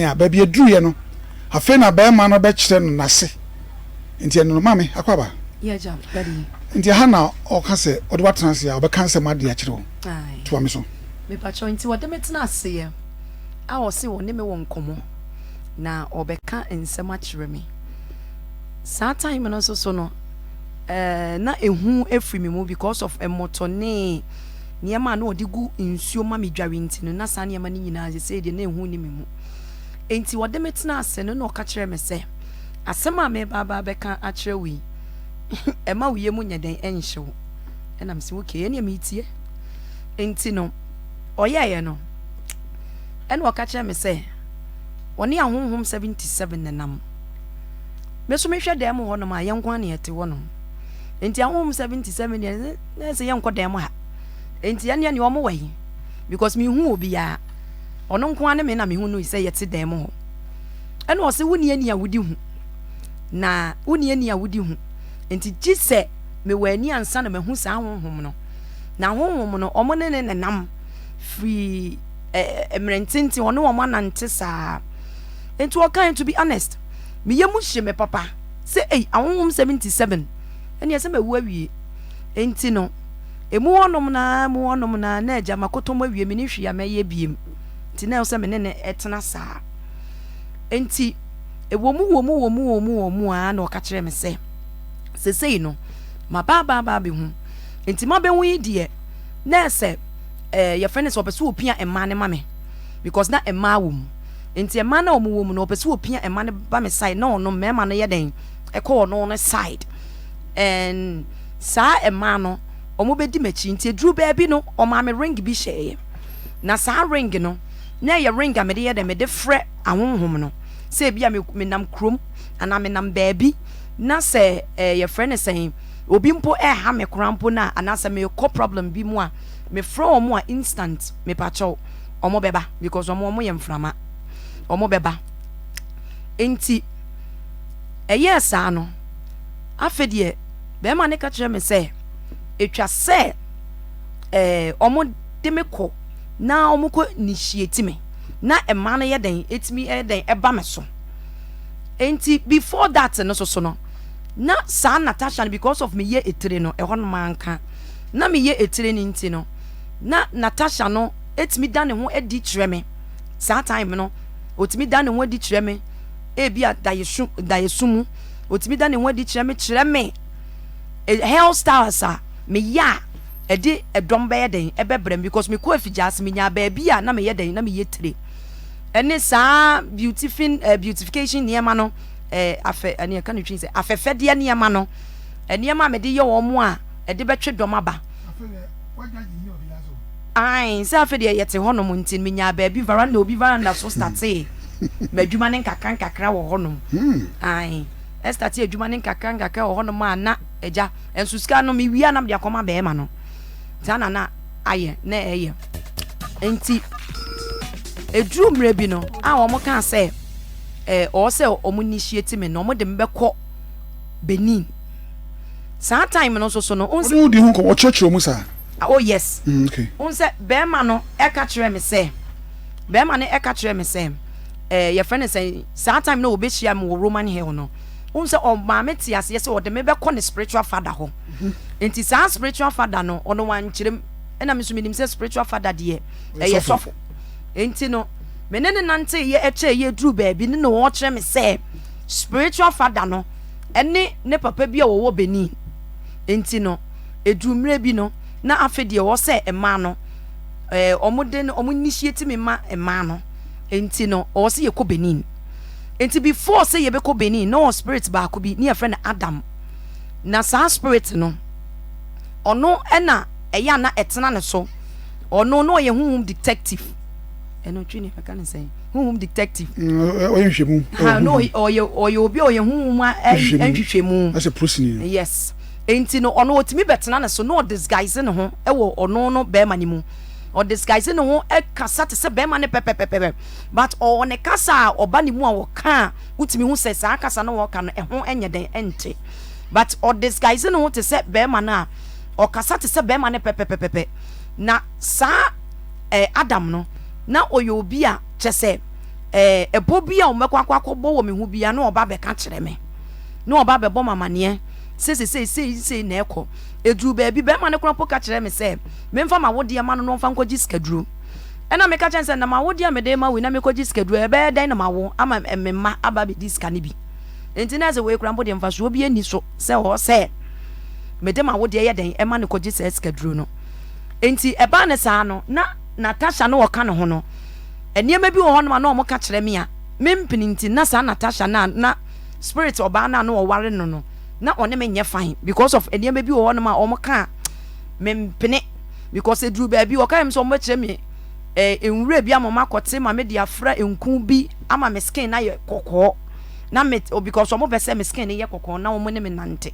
A, baabi ɛduruiɛ no, afei na barima no bɛkyerɛ no n'ase. Nti ɛno no, maame, akɔ aba. Nti ɛha na ɔka sɛ ɔde watena ase a, ɔbɛka nsɛm adeɛ akyerɛ wo. Toa me so. Mepakyɛw, nti ɔde me tena aseɛ a ɔse ɔne me wɔ nkɔmmɔ na ɔbɛka nsɛm akyerɛ me. Saa time no nso so no, eh, na ehu afiri me mu because of mmɔtɔ ne nneɛma a na ɔde gu nsuo ma me dware nti no, na saa nneɛma no nyinaa sesei deɛ na ehu nni me mu. Enti ɔde me tena ase no na ɔka kyerɛɛ me sɛ, asɛm a mereba aba abɛka akyerɛ wo yi, ɛma wo yam nyɛ dɛn ɛnhye wo. Ɛna mese okay, ɛneɛ meretie. Enti no, ɔyɛeɛ no, ɛna ɔka kyerɛɛ me sɛ ɔne ahonhom 77 nenam. Me nso mehwɛ dan mu hɔnom a, yɛn nko ara na yɛte hɔnom. Enti ahonhom 77 deɛ, na ɛsɛ yɛnkɔ dan mu ha. Enti ɛneɛ nea wɔn wɔ he? Because menhu obiara. Ɔno nko ara ne me na mehu no sɛ yɛte dan mu hɔ. Ɛna ɔse wonni ani a wodi hu. Na wonni ani a wodi hu. Enti gye sɛ mewɔ ani ansa na mahu saa honhom no. Na honhom no, wɔn ne ne nenam firi mmerɛ ntenten, ɔne wɔn anante saa. Enti ɔkae, to be honest, me yam hye me papa sɛ ei, ahonhom 77, ɛneɛ sɛ mawu awie. Enti no, emu hɔnom no ara, emu hɔnom no ara, na agya makɔtɔ mu awie, menni hwee a mɛyɛ biem. Nti na ɛwɔ sɛ me ne no tena saa. Enti, ɛwɔ mu, wɔ mu, wɔ mu, wɔ mu, wɔ mu ara na ɔka kyerɛɛ me sɛ, sesei no, maba aba aba abɛhu. Enti mabɛhu yi deɛ, na ɛsɛ eh, yɛfrɛ no sɛ ɔpɛ sɛ ɔpia mmaa no ma me because na mmaa wɔ mu. Nti mmaa no a wɔwɔ mu no, ɔpɛ sɛ ɔpia mmaa no ba me side na ɔno mmarima no yɛ dɛn ɛkɔ ɔno no side. And saa mmaa no, wɔbɛdi m'akyi. Nti ɛduru baabi no, ɔmaa me ring bi hyɛeɛ. Na saa ring no, na ɛyɛ ring a mede yɛ dɛn, mede frɛ ahonhom no. Sɛ ebi a menam kurom anaa menam baabi na sɛ eh, yɛfrɛ no sɛn, obi mpo ɛha me koraa mpo no a, anaasɛ mekɔ problem bi mu a, mefrɛ wɔn a instant, mepakyɛw, wɔn bɛba because wɔn wɔn yɛ mframa, wɔn bɛba. Nti ɛyɛɛ saa no, afei deɛ bɛrima no ka kyerɛ me sɛ etwa sɛ ɛɛ wɔn de me kɔ na wɔn kɔ initiate me na mmaa no yɛ dɛn etumi yɛ dɛn ɛba me so. Nti before that no soso no, na saa Natasha no because of meyɛ etire no ɛhɔ no manka na meyɛ etire no nti no na Natasha no etumi da ne ho adi kyerɛ me saa time no otumi da ne ho adi kyerɛ me ebi a dayesu dayesu mu otumi da ne ho adi kyerɛ me kyerɛ me hair styles a meyɛ a ɛde ɛdɔm bɛyɛ dɛn ɛbɛbrɛ me because mekɔ afigya ase menyaa baabi a na meyɛ dɛn na meyɛ tire ɛne saa beautifin eh, beautification nneɛma no eh, afɛ ɛne ɛka ne twi sɛ afɛfɛdeɛ nneɛma no nneɛma a mede yɛ wɔn a ɛde bɛtwe dɔm aba. Ae, sɛ afei deɛ yɛte hɔnom nti menyaa baabi veranda obi veranda so startee m'adwuma no nkakra nkakra wɔ hɔnom. Ae, ɛstartee adwuma no nkakra nkakra wɔ hɔnom a na agya nso sika no mewia na mede akɔma bɛrima no. Saa na na ayɛ na ɛyɛ. Nti ɛduru mmerɛ bi no a wɔn kaa sɛ ɛɛ ɔwɔ sɛ wɔn initiate me no wɔn de me bɛkɔ Benin. Saa time no nso so no. Ɔne wo di ho nkɔmmɔ, ɔkyerɛkyerɛ mu saa? Oh yes. Okay. Wohu sɛ bɛrima no ɛka kyerɛ me sɛ, bɛrima no ɛka kyerɛ me sɛ, ɛɛ yɛfrɛ no sɛ saa time no wɔbɛhyia me wɔ Roman Hill no, wohu sɛ ɔmaa me te aseɛ sɛ ɔde me bɛkɔ ne spiritual father hɔ. Nti saa spiritual father no, ɔno wankyerɛ mu. Ɛna me nso menim sɛ spiritual father deɛ ɛyɛ sɔfo. Nti no, me ne no nanteeɛ ɛkyɛeɛ duru baabi no na ɔkyerɛ me sɛ spiritual father no ɛne ne papa bi a wɔwɔ Benin. Nti no, ɛduru mmerɛ bi no, na afei deɛ ɛwɔ sɛ mmaa no, ɛɛ wɔn de no, wɔn initiate me ma mmaa no. Nti no, ɔwɔ sɛ yɛkɔ Benin. Nti before sɛ yɛbɛkɔ Benin, na ɔwɔ spirit baako bi, ne yɛfrɛ no Adam. Na saa spirit no, ɔno ɛna ɛyɛ a na ɛtena ne so. Ɔno na ɔyɛ honhom detective. Ɛno twi ne ɛka ne sɛn? Honhom detective. Ɔyɛ nhwehwɛmu. Ha no ɔyɛ ɔyɛ obi a ɔyɛ honhom nhwehwɛmu. Ɛsɛ polisini. Yes. Enti no ɔno ɔtumi bɛtena ne so na ɔdisguise ne ho wɔ ɔno no bɛrima no mu. Ɔdisguise ne ho kasa te sɛ bɛrima no pɛpɛpɛpɛ. But ɔwɔ ne kasa a ɔba ne mu a ɔka a wotumi hu sɛ saa kasa no ɔka no ɛho nyɛ dɛn ɛnte. But ɔdisguise ne ho te sɛ bɛrima no a ɔkasa te sɛ bɛrima no pɛpɛpɛpɛ. Na saa eh, Adam no, na ɔyɛ obi a kyɛ sɛ Ɛɛ, ɛbɔ bi a wɔbɛkɔ akɔ akɔbɔ wɔ me ho biara na wɔba abɛka kyerɛ me, na wɔba abɛbɔ me amaneɛ sɛ sesei sei sei na ɛkɔ. Ɛduruu baabi, barima no koraa mpo ka kyerɛɛ me sɛ memfa m'awodeɛ mma no na ɔmfa nkɔgye sikaduro. Ɛnna meka kyerɛɛ no sɛ, Na m'awodeɛ a mede rema wo yi na merekɔgye sikaduro a, ɛbɛyɛ dɛn na mawo ama me mma aba abɛdi sika no bi? Enti na ɛsɛ wei koraa mpo deɛ mfasoɔ bi nni so sɛ ɔwɔ sɛ mede m'awodeɛ yɛ dɛn ma no kɔgye saa sikaduro no. Enti ɛbaa no saa no, na Natasha no ɔka ne ho no, Nneɛma bi wɔ hɔnom a na wɔka kyerɛ me a mempene nti na saa Natasha no a na spirit ɔbaa no a na ɔware no no na ɔne me nyɛ fine because of nneɛma bi wɔ hɔnom a wɔka a mempene because eduru baabi wɔka yɛm sɛ wɔbɛkyerɛ me eh, nwura bi ama makɔte ma mede afra nku bi ama me skin na yɛ kɔkɔɔ na me because wɔn pɛ sɛ me skin no yɛ kɔkɔɔ na wɔn ne me nante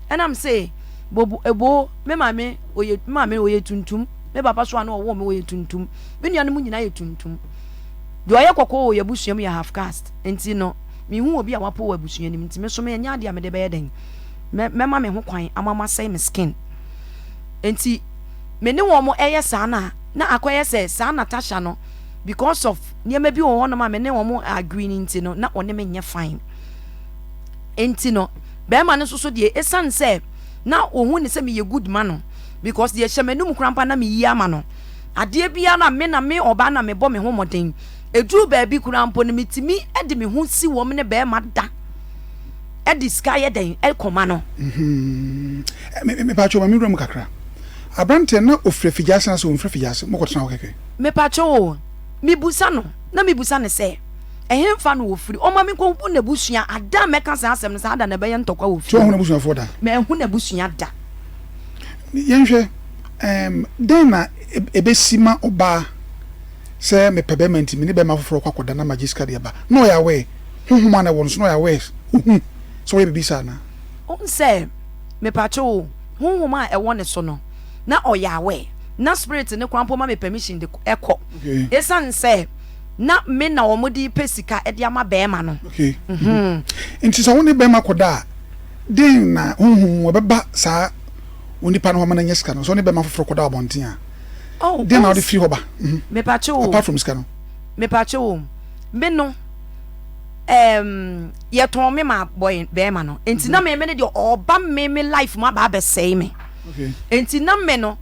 ɛnam sɛ bobo ebo me maame oyɛ me maame oyɛ tuntum me papa so a na ɔwɔ me oyɛ tuntum Me nuanom nyinaa yɛ tuntum. Deɛ ɔyɛ kɔkɔɔ wɔ yɛn abusua mu yɛ half caste. Nti no, menhu obi a wapo wɔ abusua no mu. Nti me nso menyɛ adeɛ a mede bɛyɛ dɛn? Mɛma me ho kwan ama masɛe me skin. Nti me ne wɔn ɛyɛ saa no a, na akɔyɛ sɛ saa Natasha no, because of nneɛma bi wɔ hɔnom a me ne wɔn agree no nti no, na ɔne me nyɛ fine. Nti no, bɛrima no nso so deɛ, ɛsiane sɛ na ɔhu ne sɛ meyɛ good ma no, because deɛ ɛhyɛ m'anum koraa mpo a na meyi ama no. Adeɛ biara a me na me ɔbaa na mebɔ me ho mmɔden. Ɛduru baabi koraa mpo no, metumi de me ho si wɔn ne barima da de sika yɛ dɛn kɔma no. Mepatwo ma me wura mu kakra. Aberanteɛ na ɔfiri afigya ase anaasɛ ɔmfiri afigya ase? Mokɔtena hɔ kɛkɛ? Mepatwo o, mebusa no na mebusa no sɛ ɛhenfa na ɔfiri? Ɔma menkɔhu n'abusua. Ada a mɛka saa asɛm no, saa da no ɛbɛyɛ ntɔkwa wɔ fie hɔ. So woahu n'abusuafoɔ da? Manhu n'abusua da. Yɛnhwɛ, Ɛɛm, dɛn na ebesi ma ɔbaa sɛ mepɛ bɛrima nti me ne bɛrima foforɔ kɔ akɔda na magye sika de aba? Na ɔyɛ aware, honhom a na ɛwɔ no so na ɔyɛ aware, ohu sɛ ɔyɛ biribi saa anaa? Wohu sɛ, mepakyɛw o, honhom a ɛwɔ ne so no, na ɔyɛ aware. Na spirit no koraa mpo ma me permission de kɔ. Esiane sɛ na me na wɔde repɛ sika de ama bɛrima no. Okay. Nti sɛ wo ne bɛrima kɔda a, dɛn na honhom mu ɛbɛba saa onipa no hɔ ma no anya sika no, sɛ ɔne bɛrima foforɔ kɔda abɔnten a, Oh, deɛ na ɔde firi hɔ ba? Mhm. Mepatwe o. Apart from sika no. Mepatwe o. Me no, um, yɛtɔn me ma boy bɛrima no. Nti na mhm. me me no deɛ ɔba me me life mu aba abɛsɛe me. Okay. Nti na me no,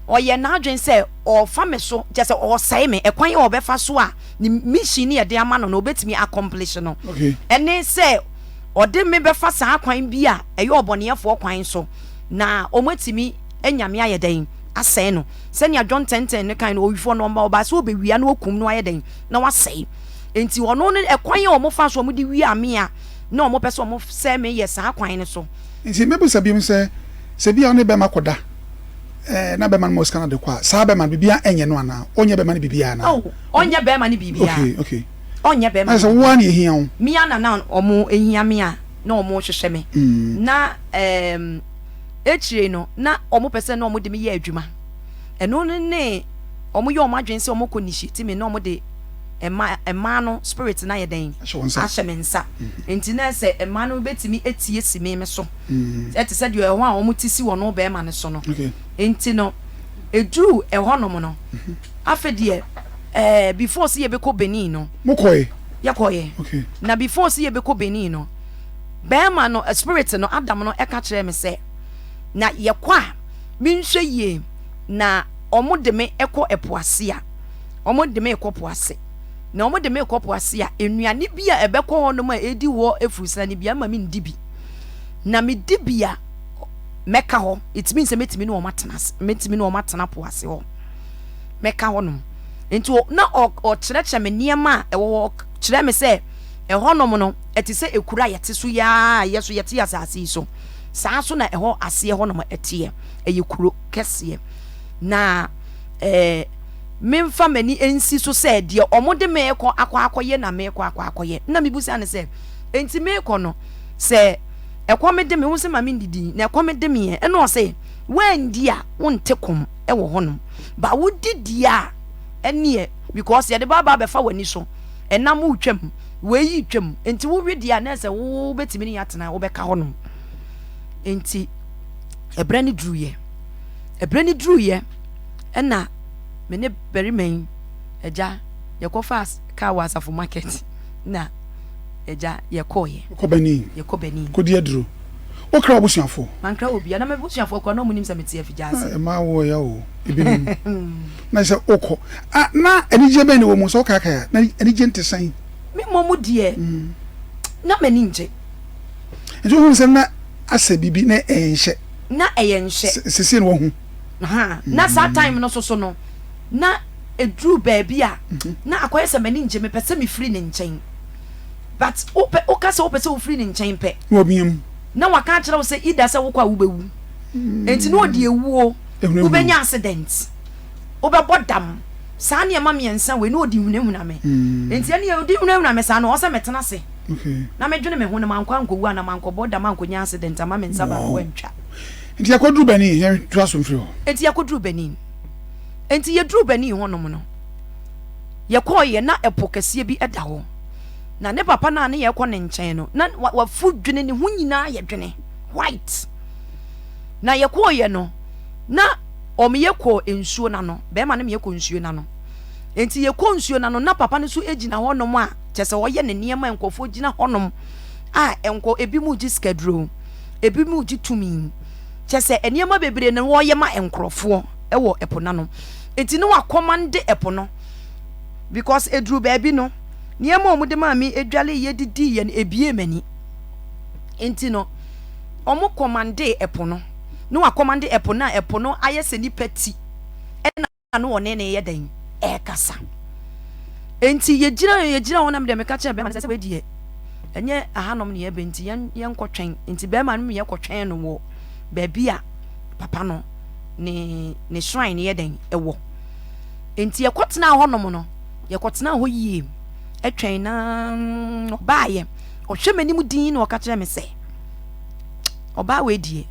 ɔyɛ n'adwene sɛ ɔfa me so, kyɛ sɛ ɔsɛe me. Ɛkwan a ɔbɛfa so a ne mission ne yɛde ama no no ɔbɛtumi accomplish no. Okay. Ɛne sɛ ɔde me bɛfa saa kwan bi a ɛyɛ ɔbɔneɛfoɔ kwan so. Na wɔatumi anya me ayɛ dɛn? Asɛe no. Sɛnea John Tɛntɛn no kae no, owifoɔ no, ɔba, ɔbaa sɛ ɔbɛwia na wakum na wayɛ dɛn? Na wasɛe. Enti ɔno no, ɛkwan a wɔfaa so a wɔde wiaa me a na wɔpɛ sɛ wɔsɛe me yɛ saa kwan no so. Enti mɛbisa biom sɛ, sɛ bi a wo ne bɛrima kɔda, eh, na bɛrima no ma wo sika na de kɔ a, saa bɛrima no, biribiara ɛnyɛ no anaa? Ɔnyɛ bɛrima no biribiara anaa? Oh, ɔnyɛ bɛrima no biribiara. Okay, okay. Ɔnyɛ bɛrima no Ayɛ sɛ wo ara na ɛhia wo. Me ara na na wɔhia me a na wɔhwehwɛ me. Na ɛɛm, akyire no, na wɔpɛ sɛ na wɔde me yɛ adwuma. Ɛno no ne wɔyɛ wɔn adwene sɛ wɔkɔ initiate me na wɔde mma mmaa no spirit no ayɛ dɛn? Ahyɛ me nsa. Nti na sɛ mmaa no bɛtumi atie si me me so. Ɛte sɛ deɛ ɛhɔ a wɔte si wɔn barima no so no. Nti no, ɛduru ɛhɔnom no, afei deɛ ɛɛ before sɛ yɛbɛkɔ Benin no. Mokɔe? Yɛkɔeɛ. Okay. Na before sɛ yɛbɛkɔ Benin no, Barima no, spirit no, Adam no ka kyerɛɛ me sɛ, na yɛkɔ a, menhwɛ yie na wɔde me kɔ ɛpo ase a, wɔde me rekɔ po ase. Na wɔde me rekɔ po ase a, nnuane bi a ɛbɛkɔ hɔnom a ɛdi hɔ afurusane bi ama mendi bi. Na medi bi a, mɛka hɔ. It means sɛ mɛtumi ne wɔn atena ase, mɛtumi ne wɔn atena po ase hɔ. Mɛka hɔnom. Nti na ɔkyerɛkyerɛ me nneɛma a ɛwɔ hɔ, ɔkyerɛ me sɛ ɛhɔnom no, ɛte sɛ ekuro a yɛte so yi ara a yɛ so yɛte asase yi so. Saa ara nso na ɛhɔ aseɛ hɔnom teɛ. Ɛyɛ kuro kɛseɛ. Na ɛɛ memfa m'ani nsi so sɛ deɛ wɔde me rekɔ akɔ akɔyɛ na merekɔ akɔ akɔyɛ. Na mebisa no sɛ, enti merekɔ no, sɛ ɛkɔm de me, wo sɛ ma mendidi, na ɛkɔm de me ɛ? Ɛna ɔse, woandi a wonte kɔm wɔ hɔnom, ba wodidi a ɛneɛ because yɛde ba aba abɛfa w'ani so, ɛnam retwam. Wei retwam, enti wo we deɛ a na ɛsɛ wobɛtumi ne yɛn atena, wobɛka hɔnom. Enti ɛberɛ no duruiɛ, ɛberɛ no duruiɛ ɛna me ne barima yi agya. Yɛkɔfaa kaa wɔ Asafo market na agya yɛkɔeɛ. Wokɔ Benin? Yɛkɔ Benin. Kɔdi aduro. Wokra w'abusuafoɔ? Mankra obiara. Na m'abusuafoɔ koraa na wɔnnim sɛ mete afigya ase. Ɛmaa wo ɔya o, ebinom. Na sɛ wokɔ a, na anigyeɛ bɛn na ɛwɔ mu? Sɛ wokaakae a, na anigyeɛ no te sɛn? Me mmom deɛ, na m'ani ngye. Nti wohunu sɛ na asɛ biribi na ɛyɛ nhyɛ? Na ɛyɛ nhyɛ. Seesei na woahu? Ahaa. Na saa time no nso so no, na ɛduru baabi a, na akɔyɛ sɛ m'ani ngye, mepɛ sɛ mefiri ne nkyɛn. But wopɛ, woka sɛ wopɛ sɛ wofiri ne nkyɛn pɛ. Na wabia mu. Na waka akyerɛ wo sɛ either sɛ wokɔ a wobɛwu. Enti na ɔde awuo, wobɛnya accident, wobɛbɔ dam. Saa nneɛma mmiɛnsa wei na ɔde hunahuna me. Enti ɛnneɛ ɔde hunahuna me saa no, ɔwɔ sɛ metena ase na medwene me ho na mankɔ ankɔwu anaa mankɔbɔ dam ankɔnya accident amma me nsa baako antwa. Enti yɛkɔduru Benin, yɛntoa so mfiri hɔ. Enti yɛkɔduru Benin. Enti yɛduruu Benin hɔnom no, yɛkɔeɛ na ɛpo kɛseɛ bi da hɔ. Na ne papa no a ne yɛrekɔ ne nkyɛn no, na wafu dwene, ne ho nyinaa yɛ dwene, white. Na yɛkɔeɛ no, na wɔn yɛkɔɔ nsuo no ano, bɛrima no yɛkɔ nsuo no ano. Enti yɛkɔ nsuo no ano, na papa no nso gyina hɔnom a kyɛ sɛ ɔyɛ ne nneɛma, nkurɔfoɔ gyina hɔnom a nkɔ, ebi mu gye sikaduro, ebi mu gye tumi, kyɛ sɛ nneɛma bebree na wɔyɛ ma nkurɔfoɔ wɔ ɛpo no ano. Enti na wakɔmande ɛpo no because eduru baabi no, nneɛma a wɔde maa me dwale yɛ didii yɛ no ebiee m'ani. Enti no, wɔkɔmandee ɛpo no. Na wakɔmande ɛpo no a ɛpo no ayɛ sɛ nipa ti ɛna na ɔne no yɛ dɛn ɛrekasa. Enti yɛgyina yɛgyina hɔ na medeɛ meka kyerɛ bɛrima no sɛ sɛ wei deɛ ɛnyɛ ahanom ne yɛbɛ nti yɛn yɛnkɔtwɛn. Nti bɛrima no yɛkɔtwɛn no wɔ baabi a papa no ne ne shrine no yɛ dɛn ɛwɔ. Enti yɛkɔtenaa hɔnom no, yɛkɔtenaa hɔ yie twɛn na ɔbaeɛ. Ɔhwɛ m'anim dinn na ɔka kyerɛ me sɛ, ɔbaa wei deɛ,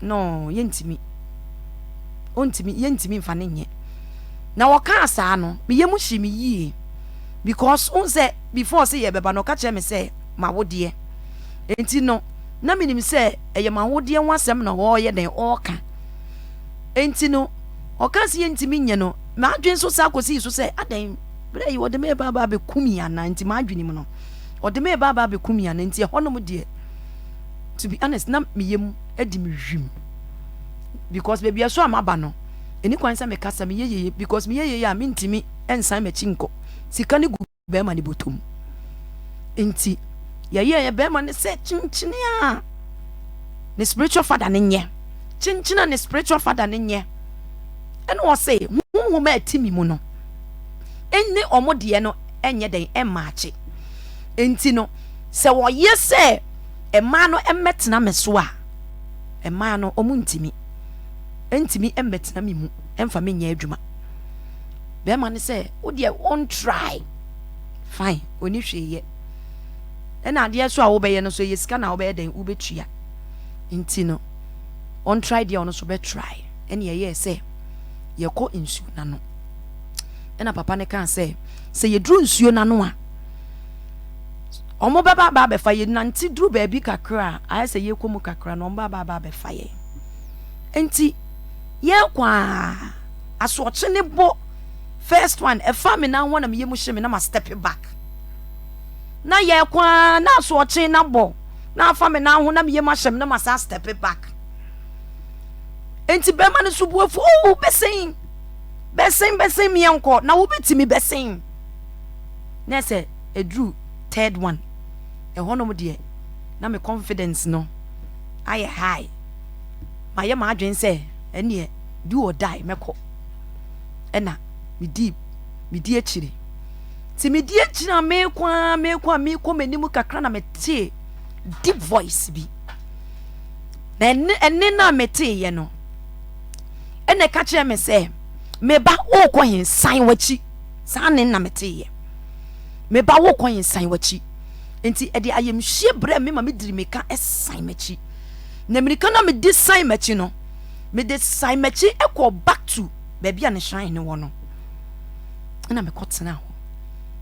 no, yɛntumi, ɔntumi, yɛntumi mfa ne nyɛ. Na ɔkaa saa no, me yam hyee me yie because wohu sɛ before sɛ yɛbɛba no, ɔka kyerɛ me sɛ m'awodeɛ. Enti no, na menim sɛ ɛyɛ m'awodeɛ ho asɛm na ɔreyɛ dɛn, ɔreka. Enti no, ɔkaa sɛ yɛntumi nyɛ no, m'adwene nso san kɔsii so sɛ, adɛn, berɛ yi wɔde me reba aba abɛku me anaa? Nti m'adwene mu no, wɔde me reba aba abɛku me anaa? Nti ɛhɔnom deɛ, to be honest, na me yam adi me hwim. Because baabi ɛso a maba no, ɛni kwan sɛ mekasa, meyɛ yeye, because meyɛ yeye a mentumi nsan m'akyi nkɔ. Sika no gu bɛrima no bɔtɔ mu. Nti yɛyɛɛ bɛrima no sɛ kyenkyene a ne spiritual father no nyɛ. Kyenkyene a ne spiritual father no nyɛ. Ɛna ɔse honhom a ɛte me mu no ɛne ɔmo deɛ no ɛnyɛ dɛn ɛmmaakye. Nti no sɛ wɔyɛ sɛ mmaa no mmɛtena me so a, mmaa no ɔmo ntumi ntumi mmɛtena me mu ɛmfa me nyɛ adwuma. Bɛrima no sɛ wo deɛ on try fine ɔni hwee yɛ ɛna adeɛ so a wobɛyɛ no so ɛyɛ sika na wobɛyɛ dɛn wobɛtua nti no on try deɛ ɔno so bɛ try ɛne ɛyɛɛ sɛ yɛkɔ nsuo n'ano ɛna papa no kaa sɛ sɛ yɛduru nsuo n'ano a wɔn bɛba aba abɛfa yɛn nante duru baabi kakra a ayɛ sɛ yɛkɔ mu kakra na wɔn bɛba aba abɛfa yɛn nti yɛkɔ a Asoɔkye ne bo first one ɛfa me nan ho na me yam hye me na ma step back na yɛkɔ ara na asoɔkye na bɔ na afa me nan ho na me yam ahyɛ me na ma san step back nti bɛrima no so bu afu oh bɛsɛn bɛsɛn bɛsɛn meɛnkɔ na wobɛtumi bɛsɛn na ɛsɛ ɛduru third one ɛhɔnom deɛ na me confidence no ayɛ high mayɛ m'adwene sɛ ɛneɛ do or die mɛkɔ ɛna medi medi akyire nti medi akyire a mekɔ a mekɔ a mekɔ m'anim kakra na metee deep voice bi na ɛne ɛne no a meteeɛ no ɛna ɛka kyerɛ me sɛ meba wokɔ he san w'akyi saa ne na meteeɛ meba wokɔ he san w'akyi nti ɛde ayamhyie brɛ me ma mediri meka ɛsan m'akyi na mmirika no a mede san m'akyi no Mede san m'akyi kɔɔ back to baabi a ne shrine no wɔ no, ɛna mekɔtenaa hɔ.